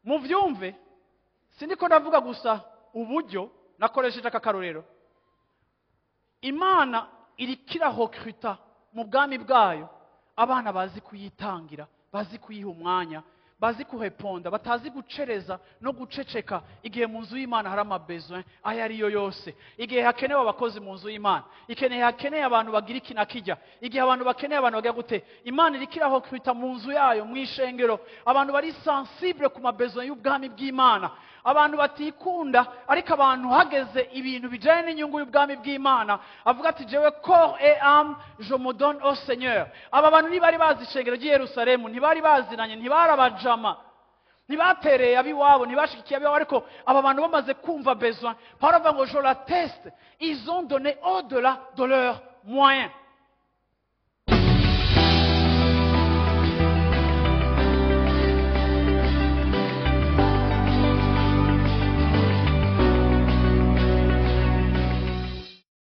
Muvyumve, sindiko ndavuga gusa uburyo nakoresheje aka karorero. Imana iriko irarecruta mu bwami bwayo abana bazi kuyitangira, bazi kuyiha umwanya, bazi kureponda, batazi gucereza no guceceka igihe mu nzu y'Imana hari amabesoin ayo ariyo yose, igihe hakenewe abakozi mu nzu y'Imana, igihe hakeneye abantu bagira iki na kijya, igihe abantu bakeneye abantu bagira gute. Imana iriko irarecruta mu nzu yayo, mu ishengero, abantu bari sensible ku mabesoin y'ubwami bw'Imana, abantu batikunda, ariko abantu hageze ibintu bijanye n'inyungu y'ubwami bw'Imana avuga ati jewe corps et âme je me donne au Seigneur. Aba bantu ntibari bazi ishengero ry'i Yerusalemu, ntibari bazinanye, ntibarabajama, ntibatereye abiwabo, ntibashigikiye abiwabo, ariko aba bantu bamaze kumva besoin, Paulo avuga ngo je l'atteste, ils ont donné au-delà de leurs moyens.